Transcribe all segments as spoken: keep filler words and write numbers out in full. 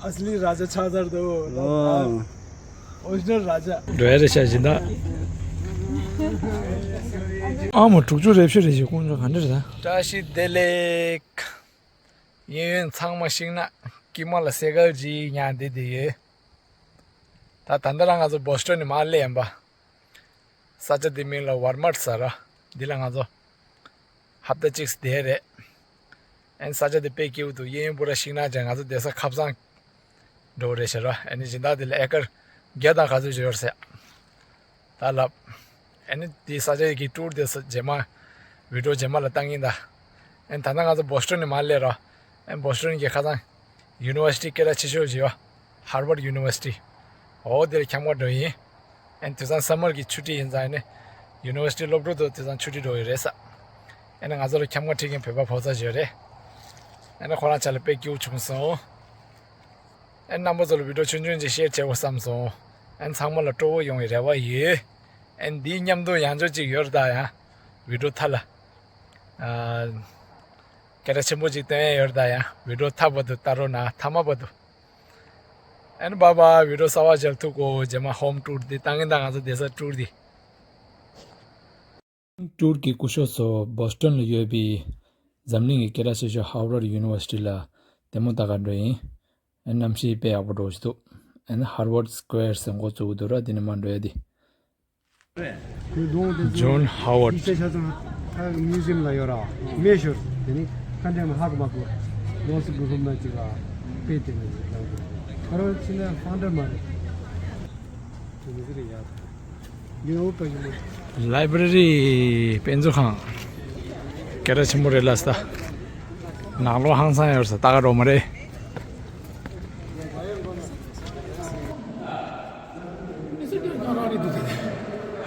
असली राजा छादर दो। ཨོ། ओरिजिनल राजा। འགྲོ་ཡ་རེད་ཤག་སྦྱིན་བདག་ཨ་མ་དྲུག་ཅུ་རེ་བཞི་རེ་བཞི་ཀོང་ཇོ་ག་འདྲ་རེད་ད། བཀྲ་ཤིས་བདེ་ལེགས། གཡས་གཡོན་ཚང་མ་ཤིང་ནགས་དཀྱིལ་མ་ལ་སེ་གལ་གྱིས་ཉལ་བསྡད་དེ་ཡོད། ད་ད་ལྟ་རང་ང་ཚོ་བོ་སི་ཊོན་ནས་མར་སླེབས་ཡིན་པ། ས་ཆ་འདི་མིང་ལ་ཝར་མར་ཟེར་ར། འདི་ལ་ང་ཚོ་ཧབ་ཏ་གཅིག་བསྡད་རེད། ཨན་ས་ཆ་འདི་དཔེ་སྐྱིད་པོ་འདུག་གཡས་གཡོན་པུ་ར་ཤིང་ནགས་ཅན། ང་ཚོ་བསྡད་ས་ཁ་སང་འགྲོ་རེད་ཤག་ར། ཨ་ནི་སྦྱིན་བདག་འདི་ལ་ཨེ་ཀར་བརྒྱ་དང་ག་ཚོད་ཡོད་རེད་ཟེར། ད་ལབ། ཨ་ནི་འདི་ས་ཆ་གི་ཊུར་དེ་ས་རྗེས་མ་བི་ཌིའོ་རྗེས་མ་ལ་བཏང་གིན་ད། ཨན་ད་ལྟ་ང་ཚོ་བོ་སི་ཊོན་ནས་མར་སླེབས་ར། ཨན་བོ་སི་ཊོན་གྱི་ཁ་སང་ཡུ་ནི་ཝར་སི་ཊི་སྐད་གྲགས་ཆེ་ཤོས་ཅིག་ཡོད། ཧར་ཝར་ཌི་ཡུ་ནི་ཝར་སི་ཊི། འོ་དེར་འཁྱམ་ག་འགྲོ་ཡིན། ཨན་དེང་སང་སམ་མར་གྱི་ཆུ་ཊི་ཡིན་ཙང་ཨ་ནི་ཡུ་ནི་ཝར་སི་ཊི་སློབ་ཕྲུག་ཚོ་དེང་སང་ཆུ་ཊི་འགྲོ་ཡི་རེད་ས། ཨ་ནི་ང་ཚོ་ལ་འཁྱམ་ག་ཁྲིད་མཁན་བོད་པ་ཕོ་ཚ་ཅིག་ཡོད་རེད། ཨ་ནི་ཁོ་རང་ཆ་ལ་དཔེ་སྐྱིད་པོ་བྱུང་སོང་། ཨན་རྣམ་པ་ཚོ་ལ་བི་ཌིའོ་ཆུང་ཆུང་ཅིག་ཤེར་བྱེད་དགོས་བསམ་སོང་། ཨན་ཚང་མ་ལ་སྤྲོ་བོ་ཡོང་བའི་རེ་བ་ཡོད། ཨན་འདིའི་མཉམ་དུ་ཡང་ཅོག་ཅིག་ཡོད་རེད་ད་ཡང་། བི་ཌིའོ་མཐའ་ལ། ཨ། སྐད་གྲགས་ཆེན་པོ་ཅིག་སྟོན་ཡ་ཡོད་རེད་ད་ཡང་། བི་ཌིའོ་མཐའ་བར་དུ་ལྟ་རོགས་གནང་། མཐའ་མ་བར་དུ། ཨན་བྷའི་བྷའི། བི་ཌིའོ་གསར་པ་མཇལ་ཐུབ་གོ། རྗེས་མ་ཧོམ་ཊུར་འདི་བཏང་གིན་ད་ང་ཚོ་བསྡད་ས་ཊུར་འདི། ཊུར་གྱི་སྐུ་ཞབས་ཚོ་བོ་སི་ཊོན་ལ་ཡོད་པའི་འཛམ་གླིང་གི་སྐད་གྲགས་ཆེ་ཤོས་ཧར་ཝར་ཌི་ཡུ་ནི་ཝར་སི་ཊི་ལ་ལྟད་མོ་ལྟ་ག་འགྲོ་ཡིན། ཨ་གནམ་གཤིས་དཔེ་ཡག་པོ་འདྲ་བོ་ཞིག་འདུག་ཨ་ནི་ཧར་ཝར་ཌི་སི་ཀོ་ཡར་ཟེར་འགོ་བཙུགས་འདུག་ར། དེ་ནས་མར་འགྲོ་ཡ་དེ། ཇོན་ཧར་ཝར་ཌི། མིའུ་ཛིམ་ལ་ཡོད་ར། མེད་ཤོར་དེ་ནི་ཁ་འདྲེ་མ་ཧ་གོ་མ་གོ། ནོར་སི་གུ་ཧུམ་ན་ཅིག་ལ་དཔེ་དེ་ནི་ཡོད་ར། ཁ་རོ་ཕྱི་ནས་ཧྥང་ཌར་མ་རེད། དེ་ནི་ཟེར་ཡ། ལའི་བྷ་རེ་རི། དཔེ་མཛོད་ཁང་། སྐད་གྲགས་ཆེན་པོ་རེད་ལ་ས། ནང་ལོགས་ཧང་སང་ཡོད་ས། ལྟ་ག་འགྲོ་མ་རེད།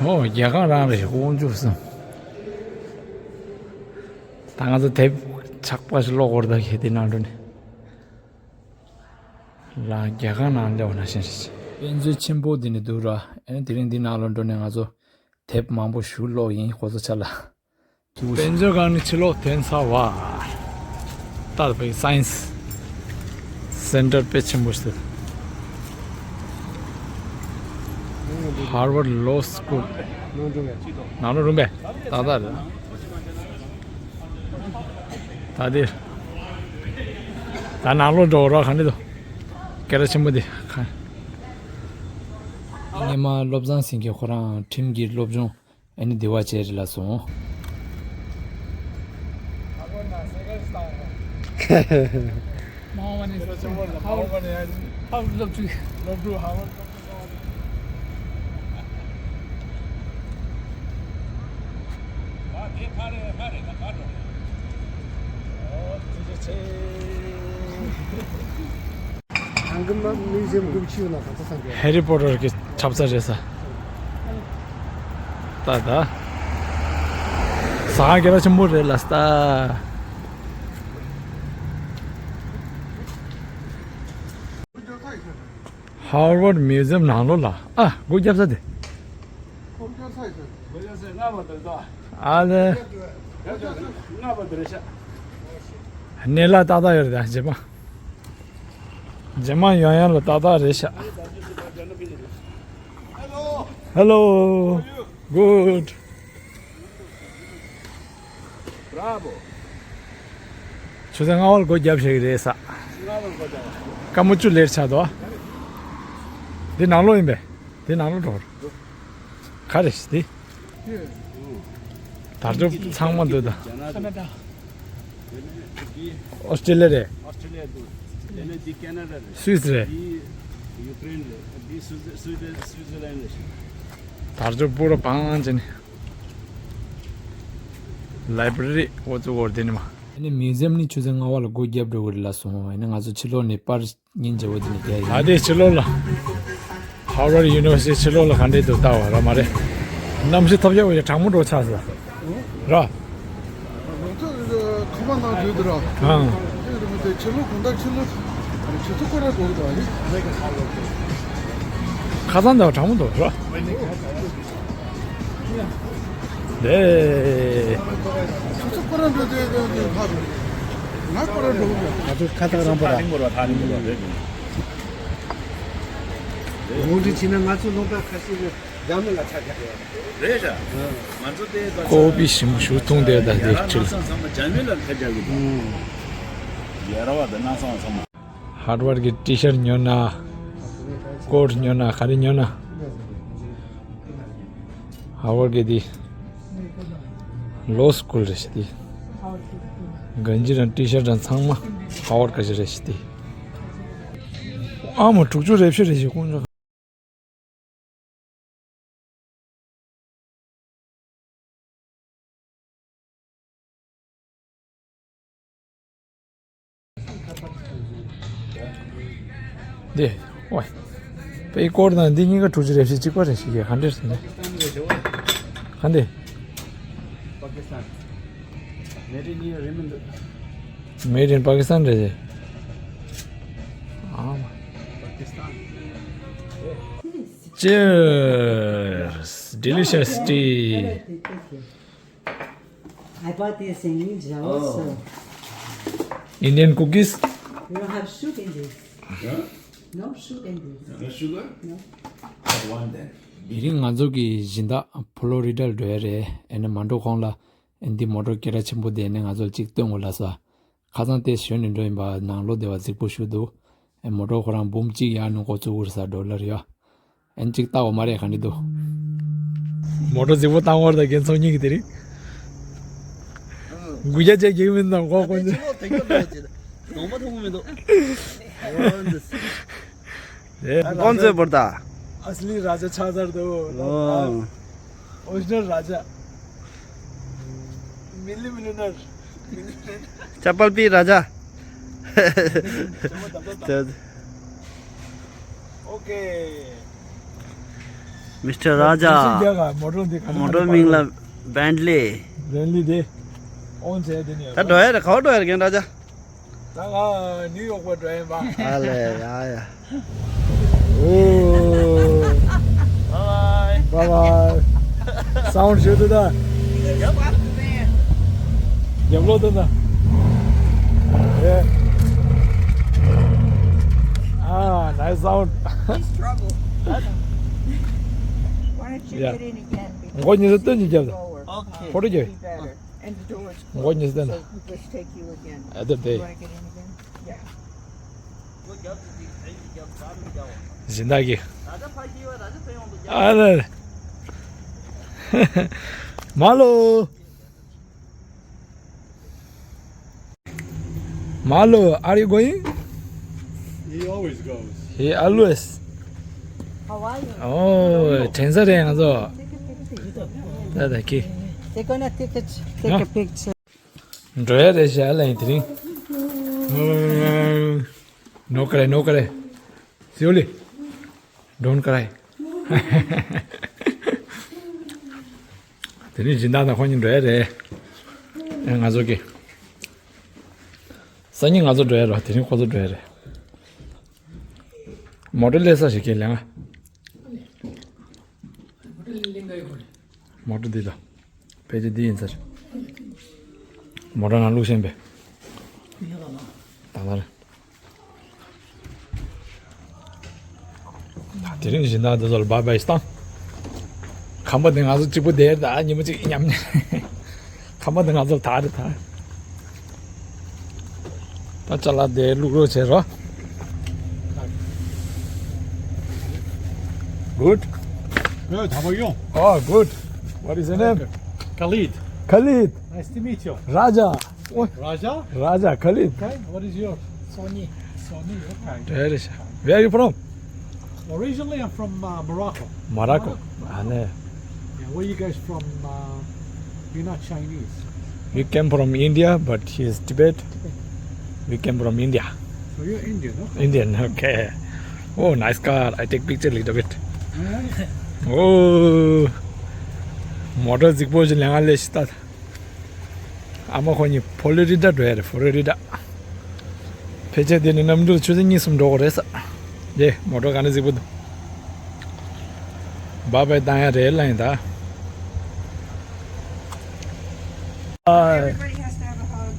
ཨོ་རྒྱལ་ཁང་རང་རེད། དབང་ཕྱུག་གསུམ། ད་ང་ཚོ་དེབ་ཆག་པ་ཞིག་ཀློག་དགོས་རེད་ད། གལ་ཏེ་ནང་འགྲོ་ནས། ལ་རྒྱལ་ཁང་ནང་སླེབས་པ་ནང་བཞིན་རེད། དཔེ་མཛོད་ཆེན་པོ་འདི་ནས་འདུག་ར། ཨ་ནི་དེ་རིང་འདི་ནང་ལ་འགྲོ་ནས་ང་ཚོ་དེབ་མང་པོ་ཞིག་ཀློག་ཡིན། ཁོ་ཚོ་ཆ་ལ། དཔེ་མཛོད་ཁང་ནི་ཕྱི་ལོགས་ཐོན་ཚར་བ། ད་བའི་སའེན་སི་སེན་ཊར་དཔེ་ཆེན་པོ་ཞིག་འདུག་ཧར་ཝར་ཌི་ལོ་སི་ཀུལ། ནང་ལོགས་རུམ་པས། ཏག་ཏག་རེད། ད་དེ། ད་ནང་ལོགས་འགྲོ་རོགས་ག་འདྲ་འདུག་སྐད་གྲགས་ཆེན་པོ་འདི། སྔས་མ་བློ་བཟང་སེང་གེ་ཁོ་རང་ཁྲིམས་ཀྱི་སློབ་སྦྱོང་ཨ་ནི་འདི་བ་བྱས་རེད་ལ་སོང་། ཧེ་རི་པོ་ཊར་གྱི་ཆབ་གསང་རེད་ས། ད་ད། ཟ་ཁང་སྐད་གྲགས་ཆེན་པོ་རེད་ལ་ས། ཧར་ཝར་ཌི་མིའུ་ཛིམ་ནང་ལོགས་ལ། ཨ། སྒོ་བརྒྱབ་ས་དེ། ཨ་ལེ། གནས་ལ་ཏག་ཏག་ཡོད་རེད་ད། རྗེས་མ། རྗེས་མ་ཡོང་ཡ་ལ་ཏག་ཏག་རེད་ཤག Hello. Good. Bravo. ཆུ་ཚོད་ལྔ་པ་ལ་སྒོ་བརྒྱབ་བཞག་གི་རེད་ས། ལྔ་པ་ལ་སྒོ་བརྒྱབ་པ། སྐར་མ་བཅུ་ལེར་ཆགས་འདུག་འདི་ནང་ལོགས་ཡིན་པས། འདི་ནང་ལོགས་འགྲོ། ག་རེ་འདི། དར་ལྕོག་ཚང་མ་འདུག་ད། ཁ་ན་ཌ། ཨོ་སི་ཀྲི་ལི་ཡ་རེད། ཨོ་སི་ཀྲི་ལི་ཡ་འདུག་དེ་ནས་འདི་ཁ་ན་ཌ་རེད། སུད་སི་རེད། འདི་ཡུ་ཀེ་རེན་རེད། འདི་སུད་སུད་སུད་སི་ལན་རེད། དར་ལྕོག་པུ་ར་བང་ཅན། ལའི་བྷ་རེ་རི་འོ་ཙུ་འོར་དེ་ནི་མ། ཨ་ནི་མིའུ་ཛིམ་ནི་ཆུ་ཚོད་ལྔ་པ་ལ་སྒོ་བརྒྱབ་འགྲོ་གི་རེད་ལ་སོང་། ཨ་ནི་ང་ཚོ་ཕྱི་ལོགས་ནས་པར་ཉིན་བྱེད་པ་དེ་ནི་རྒྱ་ཡིན། ད་དེ་ཕྱི་ལོགས་ལ། ཧར་ཝར་ཌི་ཡུ་ནི་ཝར་སི་ཊི་ཕྱི་ལོགས་ལ་ག་འདྲས་འདུག་ལྟ་བ་ར་མ་རེད། གནམ་གཤིས་ཐོབ་ཡག་འོ་ཡ་གྲང་མོ་འགྲོ་ཆགས་ས། ར། ང་ཚོ་ཁ་པར་ནང་འཛུལ་འདུག་ར། ཨང་། དེ་རིང་དེ་ཕྱི་ལོགས་གུང་ཐང་ཕྱི་ལོགས་ཆུ་ཚོད་སྐོར་ར་འགྲོ་གི་འདུག་ཨ་ནི། ཁ་སང་འདྲ་བ་གྲང་མོ་འདུག་ར། ལེ། ཁྱོད་ཚོ་ཁོ་རང་འགྲོ་དུས་དུས་དུས་ཕར་འགྲོ། ང་ཁོ་རང་འགྲོ་གི་མེད། ང་ཚོ་ཁ་ཐག་རིང་པོ་ར། ཐག་རིང་པོ་ར་ཐག་རིང་པོ་ར་རེད། རེད། ངོ་འདྲི་བྱས་ན་ང་ཚོ་ལུང་པ་ཁ་ཤས་ཀྱི་རྒྱ་མི་ལ་ཆ་རྒྱག་གི་ཡོད་རེད། རེད་ཤག་ང་ཚོ་དེ་ཀོ་པི་ཞིམ་ཞུ་ཐུང་དེ་ད་དེ་ཡ་ཁྲིལ། ལྷག་བསམ་ཚང་མ་རྒྱ་མི་ལ་ཁ་རྒྱག་གི་འདུག་ཡ་ར་བ་དང་སྣང་བ་ཚང་མ། ཧར་ཝར་གྱི་ཊི་ཤར་ཉོ་ན། ཀོཊ་ཉོ་ན་ག་རེ་ཉོ་ན། ཧར་ཝར་གྱི་དེ། ལོ་སི་ཀུལ་རེད་ཤག་དེ། གན་ཇི་དང་ཊི་ཤར་དང་ཚང་མ་ཧར་ཝར་ག་ཅི་རེད་ཤག་དེ། ཨ་མ་དྲུག་ཅུ་རེ་བཞི་རེད་ཤག་དཀོན་མཆོག་འདི། ཝའི། པའི་ཀོཊ་དང་འདི་གཉིས་ཀ་དྲུག་ཅུ་རེ་བཞི་གཅིག་པ་རེད་ཤག་ག་འདྲ་རེད་ཟེར་ན། ག་འདི། Made in Pakistan རེད། ཨ་མ། Cheers! Delicious tea. I bought this in India also. Indian cookies? You don't have sugar in this. Huh? No sugar in this. No sugar? No. But one then. དེ་རིང་ང་ཚོ་གི་སྦྱིན་བདག་ཕོ་ལོ་རི་ཌར་འགྲོ་ཡ་རེད། ཨེ་ནི་མ་འགྲོ་གོང་ལ་ཨེ་འདི་མོ་ཊ་སྐད་གྲགས་ཆེན་པོ་དེ་ནས་ང་ཚོ་ལ་གཅིག་སྟོན་དགོས་ལབ་སོང་། ཁ་སང་དེ་ཞོན་ནས་འགྲོ་ཡིན་པ། ནང་ལོགས་བདེ་བ་རྫིག་པོ་ཞིག་འདུག་ཨེ་མོ་ཊ་ཁོ་རང་འབུམ་གཅིག་ཡར་ནས་འགོ་བཙུགས་ཀྱི་རེད་ཟེར། ཌོ་ལར་ཡ། ཨེ་གཅིག་ལྟ་འོ་མ་རེད་ག་འདྲ་འདུག་མོ་ཊ་རྫིག་པོ་བཏང་བར་དང་རྒན་ཚོགས་གཉིས་ཀྱི་དེ་རིང་། དགུ་བརྒྱ་བཅས་རྒྱག་མིན་དང་གོ་གོ་ནས། ལོང་མ་ཐུབ་མི་འདུག་ཨེ། कौन से पर्दा? असली राजा छाजार दो। हाँ। ओरिजिनल राजा। मिली मिलियनर। चप्पल पी राजा। Okay. Mister राजा। मोटर दिखा। मोटर मिंगला Bentley. Bentley दे। ओन से देने। ད་འགྲོ་ཡ་རེད། ག་པར་འགྲོ་ཡ་རེད་རྒན་ར་ཇ། ད་ང་ནིའུ་ཡོག་པར་འགྲོ་ཡིན་པ། ཨ་ལེ་ཡ་ཡ། ཨོ། Bye bye. Bye bye. སའུན་ཌི་ཞུ་དུ་ད། རྒྱབ་ལོག་དུ་ད། ཨེ། ཨ། Nice sound. He's trouble. Why don't you Yeah. Get in again? ངོ་གཉིས་སུ་སྟོན་གྱི་རྒྱབ་ད། Okay. ཕོ་ཊོ་རྒྱབ། Be better. And the door is closed. ངོ་གཉིས་སུ་སྟོན་ད། So we'll just take you again. ཨ་དེ་དེ། You wanna get in again? Yeah. སྦྱིན་བདག་གིས། ཨ་ལེ། མ་ལོ། མ་ལོ། Are you going? He always goes. He always. How are you? Oh, དྲན་ས་རེད་ང་ཚོ། ད་ད་ཀི། They're gonna take a, take a picture. འགྲོ་ཡ་རེད་ཤག་ལ་ཡིན་དེ་རིང་། No cry, no cry. Slowly. Don't cry. དེ་རིང་སྦྱིན་བདག་དང་ཁོང་གཉིས་འགྲོ་ཡ་རེད། ཨེ་ང་ཚོ་གི། སང་ཉིན་ང་ཚོ་འགྲོ་ཡ་རེད། དེ་རིང་ཁོ་ཚོ་འགྲོ་ཡ་རེད། མོ་ཊ་སླེབས་ས་ཞིག་གི་ལེ་ང་། མོ་ཊ་འདི་ལ། ཕལ་ཆེར་འདི་ཡིན་ས་རེད། མོ་ཊ་ནང་བླུགས་ཤེས་པས། ད་ལྟ་རེད། དེ་རིང་སྦྱིན་བདག་འདི་ཚོ་ལ་བཱའི་བཱའི་བཏང་། ཁམས་པ་དེ་ང་ཚོ་གཅིག་པུ་བསྡད་ད་ཉི་མ་གཅིག་མཉམ་ཉལ། ཁམས་པ་དེ་ང་ཚོ་ལ་ད་རེད་ད། ད་ཅ་ལག་དེ་བླུག་རོགས་བྱེད་རོགས། Good. Good. How are you? Oh, good. What is your name? Khalid. Khalid. Nice to meet you. Raja. Raja? Raja Khalid. Okay. What is yours? Sony. Sony. Okay. Where is, where are you from? Originally, I'm from uh, Morocco. Morocco. Morocco. Ah, no. Yeah, where you guys from? Uh, you're not Chinese. We came from India, but he is Tibet. Tibet. We came from India. So you're Indian, okay? Indian, okay. Oh, nice car. I take picture little bit. Alright. Oh. མོ་ཊ་རྫིག་པོ་ཞིག་ལེན་ག་སླེབས་ཤག་ད། ཨ་མ་ཁོ་གཉིས་ཕོ་ལོ་རི་ཌ་འགྲོ་ཡ་རེད། ཕོ་ལོ་རི་ཌ། ཕལ་ཆེར་དེ་ནི་གནམ་གྲུ་ཆུ་ཚོད་གཉིས་གསུམ་འགྲོ་དགོས་རེད་ས། དེ་མོ་ཊ་ག་ནས་གཟིགས་པོ་འདུག་བཱའི་བཱའི་བཏང་ཡ་རེད་ལ་ཡིན་ད། Everybody has to have a hug.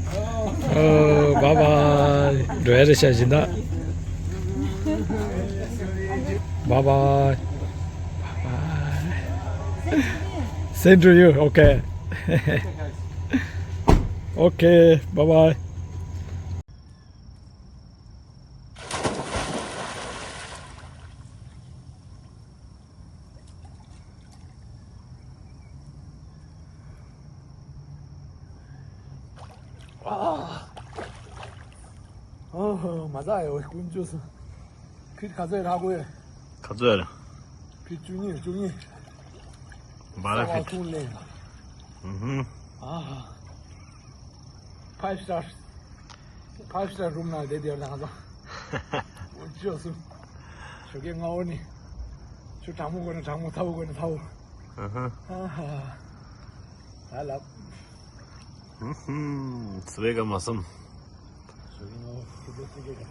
ཨོ། བཱའི་བཱའི། འགྲོ་ཡ་རེད་ཤག་སྦྱིན་བདག Bye bye. Bye bye. Same to you. Okay. Okay. Bye bye. ཨ། ཨ། མ་ཚ་ཡོད་ཀུན་སྤྱོད་སོང་། ཁྱེད་ག་ཚོད་རག་གོ་ཡ། ག་ཚོད་ར། ཁྱེད་བཅུ་གཉིས་བཅུ་གཉིས། བ་ར་ཁྱེད། ཨ། Five stars. Five star room ནང་བསྡད་དེ་ཡོད་ང་ཚོ། འོ་ཅོ་སུ། ཞོགས་ཀས་སྔ་བོ་ནི། ཆུ་གྲང་མོ་དགོས་ན་གྲང་མོ་ཚ་བོ་དགོས་ན་ཚ་བོ། ཨ་ཧ། ད་ལབ། ཧུམ་ཧུམ། སུ་བེ་ག་མ་སམ། ཞོགས་ཀས་སྔ་བོ་ཆུ་ཚོད་བཅུ་གཅིག་ག་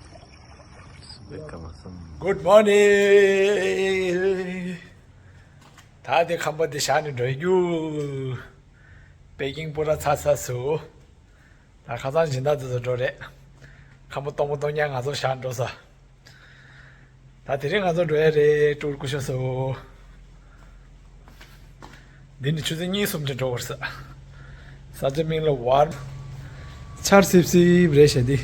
སུ་བེ་ག་མ་སམ། Good morning. ད་དེ་ཁང་པ་དེ་བཞག་ནས་འགྲོ་རྒྱུ། པེ་ཀིང་པུ་ར་ཚར་ཚར་སོང་། ད་ཁ་སང་སྦྱིན་བདག་དེ་ཚོ་འགྲོ་རེད། ཁང་པ་སྟོང་པ་སྟོང་རྐྱང་ང་ཚོ་བཞག་འགྲོ་ས། ད་དེ་རིང་ང་ཚོ་འགྲོ་ཡ་རེད། ཀྲུར་ཀུ་ཤོ་སོ། འདི་ནི་ཆུ་ཚོད་གཉིས་གསུམ་ཅིག་འགྲོ་བར་ས། ས་ཆ་མིང་ལ་ཝར། ཆར་སིབ་སིབ་རེད་ཤག་འདི།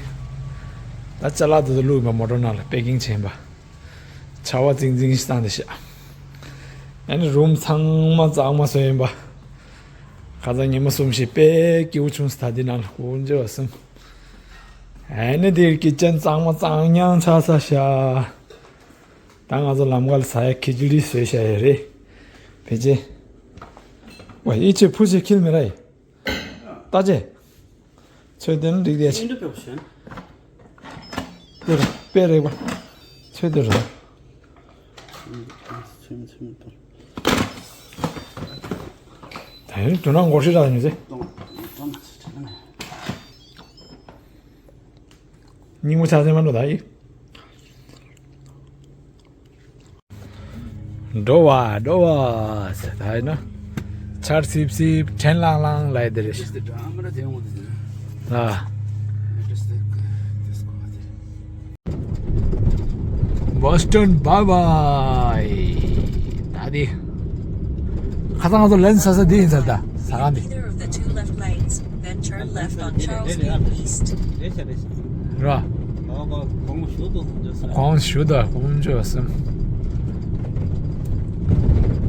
ད་ཅ་ལག་དེ་ཚོ་བླུགས་ཡིན་པ་མོ་ཊོ་ནང་ལ་པེ་ཀིང་བྱས་ཡིན་པ། ཆར་པ་ཙིང་ཙིང་ཞིག་བཏང་བསྡད་ཤག་ཨ་ནི་རུམ་ཚང་མ་གཙང་མ་བཟོས་ཡིན་པ། ཁ་སང་ཉི་མ་གསུམ་ཞིག་དཔེ་སྐྱིད་པོ་བྱུང་སོང་། ད་འདི་ནང་ལ་ཀུན་སྤྱོད་སོང་། ཨ་ནི་འདིར་ཀི་ཅན་གཙང་མ་གཙང་རྐྱང་ཆགས་ཚར་ཤག་ད་ང་ཚོ་ལམ་ཁ་ལ་ཟ་ཡ་ཁི་ཅི་ལི་བཟོས་བཞག་ཡོད་རེད། ཕལ་ཆེར། ཝ་ཡི་ཆེ་ཕུ་ཆེ་ཁིལ་མེ་ར་ཡི། ལྟ་ཅེ། ཚོད་ལྡན་རིགས་དེ་ཆེ། དེ་ར་དཔེ་རེད་པ། ཚོད་དེ་ར། ད་ཡིན་དུ་ན་འགོ་ཧྲི་ར་ཉུ་ཟེ། སྙིང་མོ་ཆ་ཟེ་མ་འགྲོ་ད་ཡི། འགྲོ་བ་འགྲོ་བ་ཟེར་ད་ཡིན་ན། ཆར་སིབ་སིབ་དྲན་ལྷང་ལྷང་ལ་ཡི་དེ་རེད། ཨ། Boston bye bye. ད་དེ། ཁ་སང་ང་ཚོ་ལན་ས་ས་དེ་ཡིན་ས་ད་ས་ག་འདི། Then turn left on Charles Street East. ར། གོང་ཞུ་དང་དཀོན་མཆོག་གསུམ།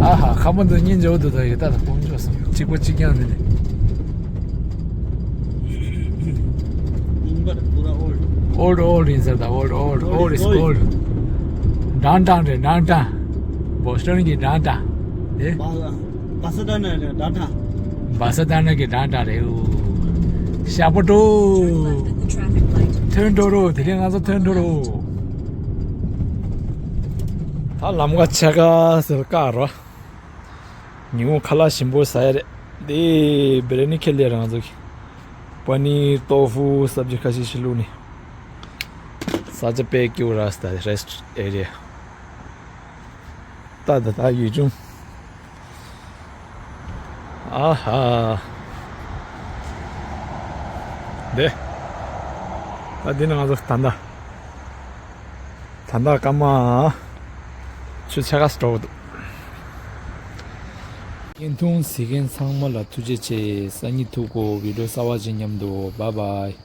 ཨ་ཧ། ཁ་མོ་འདི་སྙིང་རྗེ་བོ་འདུག་ད་ཡོད་ད་དང་དཀོན་མཆོག་གསུམ་གཅིག་པ་གཅིག་རྐྱང་འདི་ནི། Old old ཡིན་ཟེར་ད། Old old old is gold. Downtown རེད། Downtown. Boston གི་downtown དེ། Pasadena རེད། Downtown. Pasadena གི་downtown རེད། ཤ་པོ་ཏོ། ཐོན་འགྲོ་རོགས། དེ་རིང་ང་ཚོ་ཐོན་འགྲོ་རོགས། ད་ལམ་ཁ་ཆེ་ཁ་ཟེར་བཀག་རོགས། ཉིན་མོ་ཁ་ལག་ཞིམ་པོ་ཟ་ཡ་རེད། དེ་བེ་རེ་ནི་ཁེ་ལེ་རང་ཚོ་གི་པ་ནི་ཏོ་ཧྥུ་སབ་ཇི་ཁ་ཤས་ཤིག་བླུགས་ནི། ས་ཆ་དཔེ་སྐྱིད་པོ་ར་ས་ད་rest area། ད་ད་ད་ཡུལ་ལྗོངས། ཨ་ཧ། དེ། ད་འདི་ནི་ང་ཚོ་ད་ལྟ། ད་ལྟ་སྐར་མ་ཆུ་ཚ་ག་སྤྲོ་བོ་འདུག་བརྙན་ཐུང་གཟིགས་མཁན་ཚང་མ་ལ་ཐུགས་རྗེ་ཆེ། སང་ཉིན་ཐུག་གོ། བི་ཌིའོ་གསར་པ་ཞིག་མཉམ་དུ། Bye bye.